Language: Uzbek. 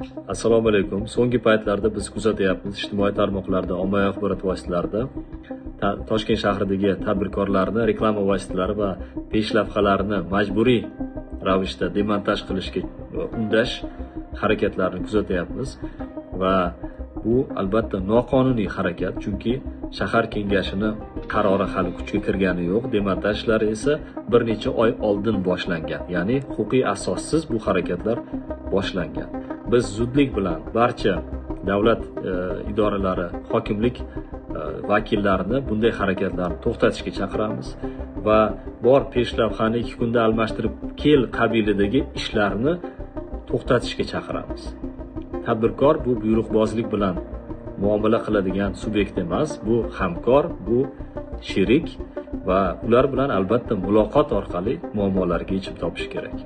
Assalomu alaykum. So'nggi paytlarda biz kuzatyapmiz, ijtimoiy tarmoqlarda, ommaviy axborot vositalarida Toshkent shahridagi tadbirkorlarni reklama vositalari va peshlavhalarini majburiy ravishda demontaj qilishga undash harakatlarini kuzatyapmiz va bu albatta noqonuniy harakat, chunki shahar kengashini qarori hali kuchga kirgani yo'q, demontaj ishlari esa bir necha oy oldin boshlangan, ya'ni huquqiy asossiz bu harakatlar boshlangan. Biz zudlik bilan barcha davlat idoralari, hokimlik vakillarini bunday harakatlarni to'xtatishga chaqiramiz va bor peshlavhani 2 kunda almashtirib kel qabilidagi ishlarni to'xtatishga chaqiramiz. Tadbirkor bu buyruqbozlik bilan muomala qiladigan subyekt emas, bu hamkor, bu sherik va ular bilan albatta muloqot orqali muammolarga yechim topish kerak.